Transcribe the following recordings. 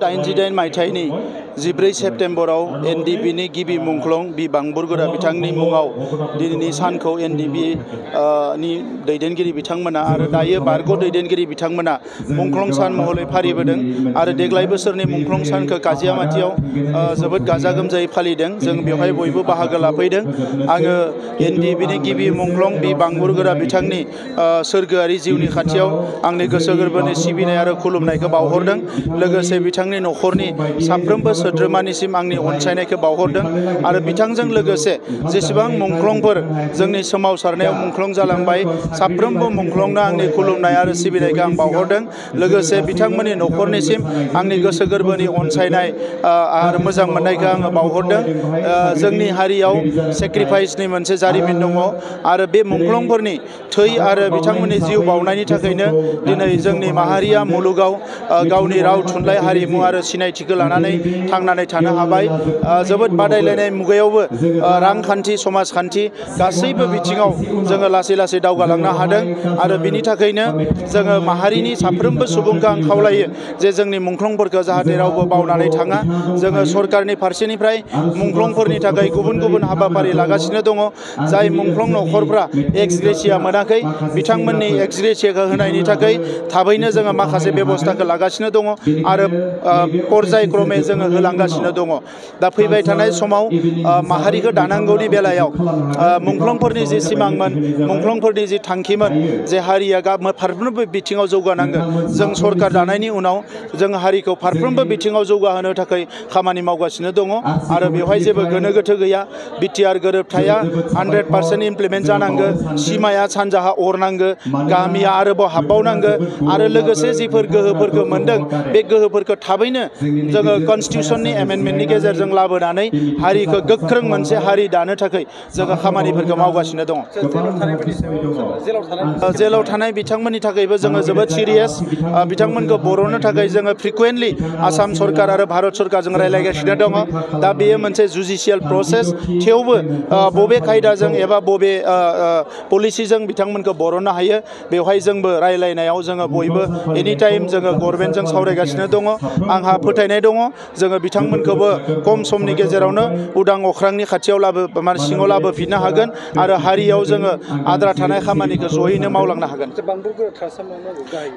88 मायथाइनि 14 सेप्तेम्बराव एनडिबिनि गिबि मुंख्लं बि बांबुरगोरा बिथांनि मुङाव दिनैनि सानखौ एनडिबि नि दैदेनगिरि बिथांमोना आरो दायो बारग' दैदेनगिरि बिथांमोना मुंख्लं सान महरै फालिबोदों आरो देग्लाय बोसोरनि मुंख्लं सानखौ काजियामाटियाव जोबोद गाजा गोमजायै फालिदों। जों बेवहाय बयबो बाहागो लाफैदों। आङो एनडिबिनि गिबि मुंख्लं बि बांबुरगोरा बिथांनि सोरगोआरि जिउनि खाथियाव आंनि गोसो गोरबोनि सिबिनाय आरो खुलुमनायखौ बावहरदों। लोगोसे बिथांनि न'खरनि साफ्रोमबो सोद्रोमानिसिम आंनि अनसायनायखौ बावहरदों आरो बिथांजों लोगोसे जेसेबां मुंख्लंफोर जोंनि सोमावसारनायाव मुंख्लं जालांबाय साफ्रोमबो मुंख्लंनो आंनि खुलुमनाय आरो सिबिनायखौ आं बावहरदों। लोगोसे बिथांमोननि न'खरनिसिम आंनि गोसो गोरबोनि अनसायनाय आरो मोजां मोननायखौ आङो बावहरदों। जोंनि हारियाव सेक्रिफाइसनि मोनसे जारिमिन दङ आरो बे मुंख्लंफोरनि थै आरो बिथांमोननि जिउ बावनायनि थाखायनो दिनै जोंनि माहारिया मुलुगाव गावनि राव थुनलाइ हारिमु आरो सिनायथिखौ लानानै थांनानै थानो हाबाय। जोबोद बादायलायनाय मुगायावबो रांखान्थि समाजखान्थि गासैबो बिथिङाव जोङो लासै लासै दावगालांनो हादों आरो बिनि थाखायनो जोङो माहारिनि साफ्रोमबो सुबुंखौ आं खावलायो जे जोंनि मुंख्लंफोरखौ जाहाथे रावबो बावनानै थाङा। जोङो सरकारनि फारसेनिफ्राय मुंख्लंफोरनि थाखाय गुबुन गुबुन हाबाफारि लागासिनो दङ। जाय मुंख्लं न'खरफ्रा एक्स ग्रेसिया मोनाखै बिथांमोननि एक्स ग्रेसियाखौ होनायनि थाखाय थाबैनो जोङो माखासे बेबस्थाखौ लागासिनो दङ आरो पर्यायक्रमे जोङो होलांगासिनो दङ। दा फैबाय थानाय समाव माहारिखौ दानांगौनि बेलायाव मुंख्लंफोरनि जि सिमांमोन मुंख्लंफोरनि जि थांखिमोन जे हारिया फारफ्रोमबो बिथिङाव जौगानांगोन। जों सरकार दानायनि उनाव जों हारिखौ फारफ्रोमबो बिथिङाव जौगाहोनो थाखाय खामानि मावगासिनो दङ आरो बेवहाय जेबो गोनो गोथो गैया। बिटिआर गोरोबथाया 100% इमप्लिमेन्ट जानांगौ। सिमाया सानजाहा अरनांगौ। गामिया आरोबाव हाबबावनांगौ आरो लोगोसे जिफोर गोहोफोरखौ मोनदों बे गोहोफोरखौ थाबैनो जोङो कनस्टिटिउसननि एमेन्डमेन्टनि गेजेरजों लाबोनानै हारिखौ गोख्रों मोनसे हारि दानो थाखाय जोङो खामानिफोरखौ मावगासिनो दङ। जेलाव थानाय बिथांमोननि थाखायबो जोङो जोबोद सिरियास। बिथांमोनखौ बर'नो थाखाय जोङो फ्रिकुवेन्टलि आसाम सरकार आरो भारत सरकारजों रायज्लायगासिनो दङ। दा बेयो मोनसे जुडिसियेल प्रसेस। थेवबो बबे खायदाजों एबा बबे पलिसिजों बिथांमोनखौ बर'नो हायो बेवहाय जोंबो रायज्लायनायाव जोङो बयबो एनिटाइम जोङो गभर्नमेन्टजों सावरायगासिनो दङ। आंहा फोथायनाय दङ जोङो बिथांमोनखौबो खम समनि गेजेरावनो उदां अख्रांनि खाथियाव सिङाव लाबोफिननो हागोन आरो हारियाव जोङो आद्रा थानाय खामानिखौ जयैनो मावलांनो हागोन।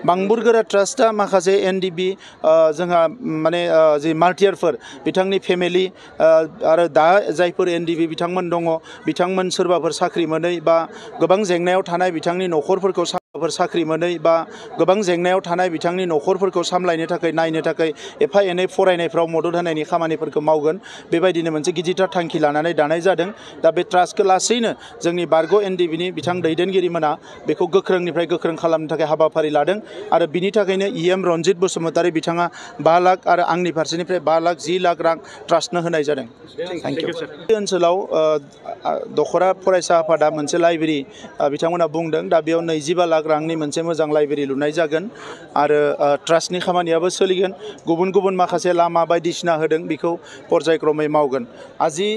बांबुरगोरा ट्रास्टआ माखासे एनडिबि जोंहा माने जि मार्टियारफोर बिथांनि फेमिलि आरो दा जायफोर एनडिबि बिथांमोन दङ बिथांमोन सोरबाफोर साख्रि मोनै बा गोबां जेंनायाव थानाय बिथांनि न'खरफोरखौ साख्रि मोनै बा गोबां जेंनायाव थानाय बिथांनि न'खरफोरखौ सामलायनो थाखाय नायनो थाखाय एफा एनै फरायनायफ्राव मदद होनायनि खामानिफोरखौ मावगोन। बेबायदिनो मोनसे गिदिरथार थांखि लानानै दानाय जादों। दा बे ट्रास्टखौ लासैनो जोंनि बारग' एनडिबिनि बिथां दैदेनगिरिमोना बेखौ गोख्रोंनिफ्राय गोख्रों खालामनो थाखाय हाबाफारि लादों आरो बिनि थाखायनो इएम रनजित बसुमतारी बिथाङा 5 लाख आरो आंनि फारसेनिफ्राय 5 लाख 10 लाख रां ट्रास्टनो होनाय जादों। Thank you. बे ओनसोलाव दखरा फरायसा आफादा मोनसे लाइब्रेरि बिथांमोना बुंदों। दा बेयाव 25 लाख रांनि मोनसे मोजां लाइब्रेरि लुनाय जागोन आरो ट्रास्टनि खामानियाबो सोलिगोन। गुबुन गुबुन माखासे लामा बायदिसिना होदों बेखौ पर्यायक्रमै मावगोन। आजि